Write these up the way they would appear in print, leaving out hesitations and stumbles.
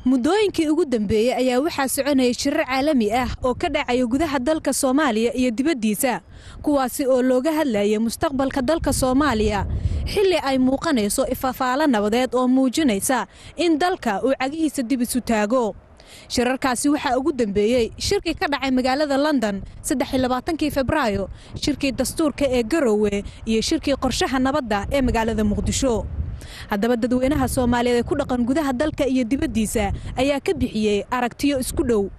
Muddooyinkii ugu dambeeyey ayaa waxaa soconayay shirar caalami ah oo ka dhacaya gudaha dalka Soomaaliya iyo dibaddiisa, kuwaasi oo looga hadlayay mustaqbalka dalka Soomaaliya, xilli ay muuqanayso ifafaalo nabadeed oo muujinaysa in dalka uu cagihiisa dib isu taago. Shirarkaasi waxaa ugu dambeeyey shirkii ka dhacay magaalada London 23-kii Febraayo, shirkii dastuurka ee Garowe iyo shirkii qorshaha nabadda ee magaalada Muqdisho. Haddaba dadweynaha Soomaaliyeed ee ku dhaqan gudaha dalka iyo dibaddiisa ayaa ka bixiyey aragtiyo isku dhow.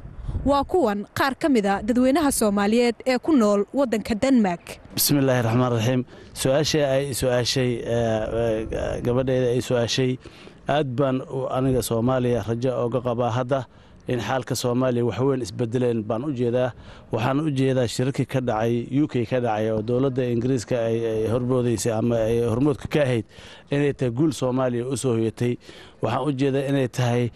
Waa kuwan qaar ka mida dadweynaha Soomaaliyeed ee ku nool waddanka Denmark. Bismillaahi raxmaan raxiim. Su-aasha ay su-aashay gabadheeda ay su-aashay, aad baan aniga Soomaaliya rajo oga qabaa. Hadda in xaalka Soomaaliya waxweyn isbedeleen baan u jeedaa. Waxaan u jeedaa shirarkii ka dhacay UK ka dhacay oo dowladda Ingiriiska ay horboodaysay ama ay hormoodka ka ahayd inay tahay guul Soomaaliya u soo hoyatay. Waxaan u jeedaa inay tahay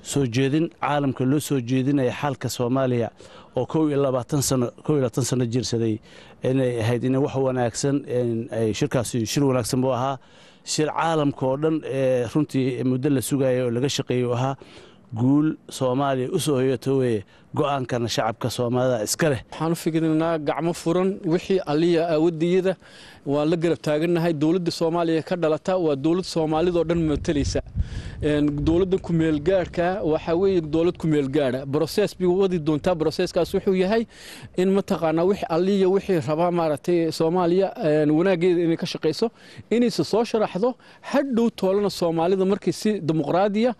soo jeedin caalamka loo soo jeedinaya xaalka Soomaaliya oo 21 sano, 21 sano jirsaday, inay ahayd in wax wanaagsan ay shirkaasi. Shir wanaagsan buu ahaa, shir caalamka oo dhan ee runtii muddo la sugaya oo laga shaqeeyey u ahaa. Guul Soomaaliya u soo hoyato weye, go-aankana shacabka Soomaalida iska leh. Waxaan u fikirnaa gacmo furan wixii Alliya aawadiyada waan la garab taagannahay. Dowladda Soomaaliya ka dhalata waa dowlad Soomaalidoo dhan matalaysa. Dowladda kumeelgaadhka waxaa weeye dowlad kumeelgaadha, process bay wadi doontaa. Processkaas wuxuu yahay in mataqaanaa wixii Alliya wixii rabaa maaragtay Soomaaliya wanaaggeeda inay ka shaqayso, inayse soo sharaxdo hadhow toolana Soomaalida markay si dimuqraadiya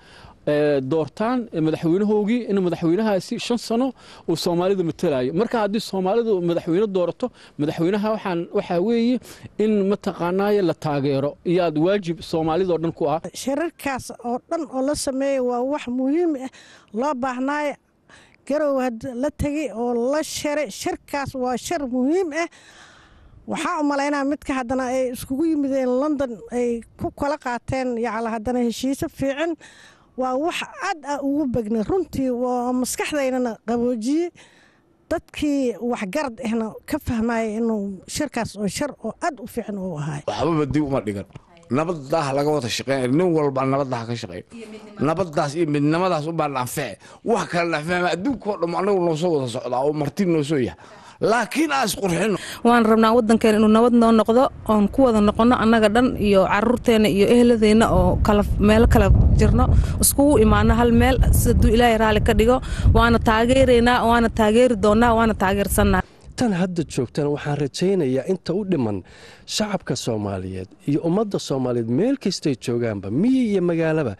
doortaan madaxweynahoogii, in madaxweynahaasi 5 sano uu Soomaalida matalayo. Marka haddii Soomaalidu madaxweyne doorato, madaxweynaha waxaan waxaa weeye in mataqaanaaye la taageero iyaad waajib Soomaalidoo dhan ku ah. Shirarkaas oo dhan oo la sameeyay waa wax muhiim ah loo baahnaayo. Garow la tegay oo la shiray, shirkaas waa shir muhiim ah. Waxaa u malaynaa midka haddana ay iskugu yimideen London ay ku kala qaateen yacla haddana heshiiso fiican, waa wax aad ah ugu begnay runtii, waa maskaxdaynana qaboojiyey, dadkii waxgarad ahna ka fahmaya inuu shirkaas oo shir oo aad u fiican uu ahaay. Waxbaba dib uma dhigan, nabadaah laga wada shaqeynaya. Nin walba nabadda ha ka shaqeeyo, nabadaas iyo midnimadaas ubaa anfece, wax kale nafahma. Adduunka oo dham anagu noo soo wada socdaa oo marti noo soo yahay, laakiin aan isqurxino. Waan rabnaa waddankeena inuu nabad noo noqdo oon ku wada noqono annaga dhan iyo caruurteena iyo ehladeenna oo kala meelo kala jirno, iskugu imaano hal meel siduu Ilaahay raalli ka dhigo. Waana taageeraynaa, waana taageeri doonnaa, waana taageersannaa. Tan hadda joogtana waxaan rajaynayaa inta u dhiman shacabka Soomaaliyeed iyo ummadda Soomaaliyeed meel kastay joogaanba, miyi iyo magaalaba,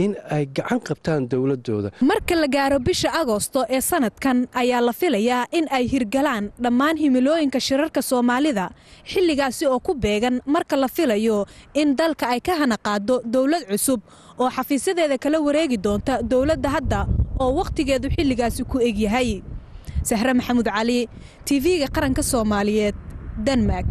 in ay gacan qabtaan dowladooda. Marka la gaaro bisha Agoosto ee sanadkan ayaa la filayaa in ay hirgalaan dhammaan himilooyinka shirarka Soomaalida, xilligaasi oo ku beegan marka la filayo in dalka ay ka hana qaado dowlad cusub oo xafiisyadeeda kala wareegi doonta dowladda hadda oo wakhtigeedu xilligaasi ku egyahay. Sahre Maxamuud Cali, TV-ga Qaranka Soomaaliyeed, Denmark.